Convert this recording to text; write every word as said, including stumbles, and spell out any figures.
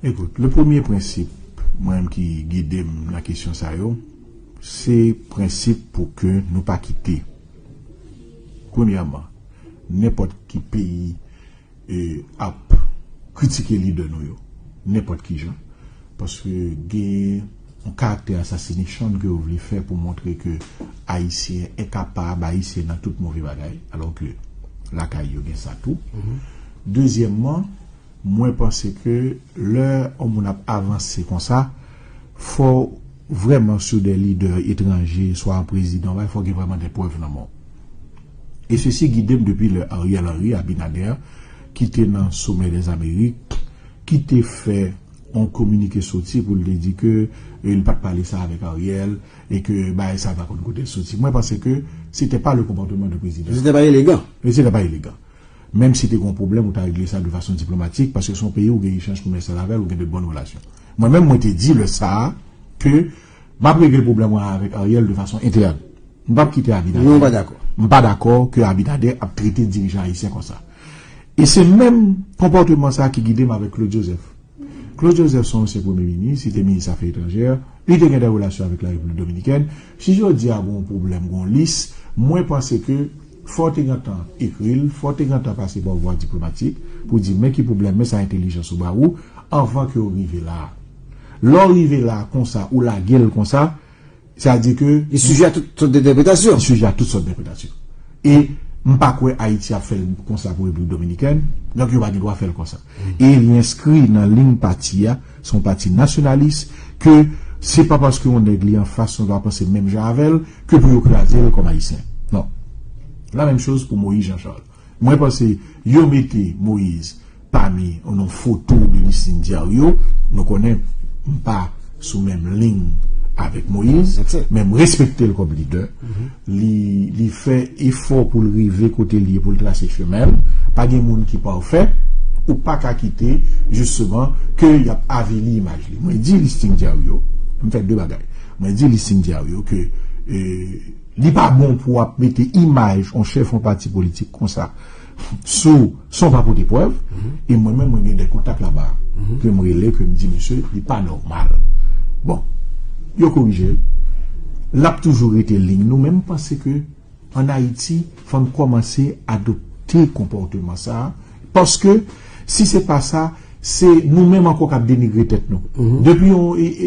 Ekout, le premye prensip, mwen menm ki gide m nan kesyon sa yo, se prensip pou ke nou pa kite. Premyèman, nenpòt ki peyi e, ap kritike lidè nou yo, nenpòt ki jan. Paske gen yon karaktè assassination ke yo vle fè pou montre ke Ayisyen enkapab, Ayisyen nan tout move bagay, alò ke lakay yo gen sa tou. Dezyèmman, mwen panse ke lè yon moun ap avanse konsa, fò vrèman sou de lidè etranje, swa yon prezidan, fò gen vrèman de prèv nan men w. E sesi gide m depi lè Ariel Henry, Abinader, ki te nan Sommet des Amériques, ki te fè yon kominike soti pou l te di ke e, li pa t pale sa avèk Ariel e ke bagay sa pa konn kote l soti. Mwen panse ke se te pa le comportement de président. Se te pa elegan. E se te pa elegan. Menm si te gen yon pwoblèm, ou ta regle sa de fason diplomatik, paske se yon peyi ou gen echanj komèsyal avè l, ou gen de bòn relasyon. Mwen menm, mwen te di lè sa a ke m ap regle pwoblèm mwen avèk Ariel de fason entèn. M p ap kite Abinader. Nou pa dakò. M pa dakò ke Abinader ap trete dirijan ayisyen konsa. E se menm konpòteman sa ki gide m avèk Claude Joseph. Claude Joseph se yon ansyen premye minis, li te minis afè etranjè, li te gen de relasyon avèk la Repiblik Dominikèn. Si jodi a gen yon pwoblèm, gen yon lis, mwen panse ke fò w te gentan ekri l, fò w te gentan pase pa vwa diplomatik pou di men ki pwoblèm, men sa entèlijans ou ba ou, anvan ke w rive la a. Lè w rive la a konsa, ou lage l konsa, sa di ke li sijè a tout sòt de entèpretasyon. Li sijè a tout sòt entèpretasyon. E m pa kwè Ayiti ap fè l konsa pou Repiblik Dominikèn, donk yo pa gen dwa fè l konsa. E li enskri nan liy pati a, se yon pati nasyonalis, ke se pa paske yon nèg li anfas, yon dwa panse menm jan avè l, ke pou yo kraze l kòm Ayisyen. Non. La menm choz pou Moïse Jean Charles. Mwen panse yo mete Moïse pami yon foto de listing Diario, nou konnen m pa sou menm liy avèk Moïse, men m respekte l kòm lidè. Li, li fè efò pou l rive kote l ye, pou l trase chemen l. Pa gen moun ki pafè, ou pa ka kite, jisteman, ke y ap avili imaj li. Mwen di listing Diario, m fè de bagay. Mwen di listing Diario ke e, li pa bon pou w ap mete imaj yon chèf yon pati politik konsa sou, san w pa pote prèv. E mwen menm, mwen gen de kontak laba ke m rele, ke m di, mesye, li pa nòmal. Bon, yo korije l. L ap toujou rete liy nou, men m panse ke ann Ayiti, fò n kòmanse adopte konpòteman sa a. Paske, si se pa sa, se nou menm ankò k ap denigre tèt nou. Depi yon, e, e,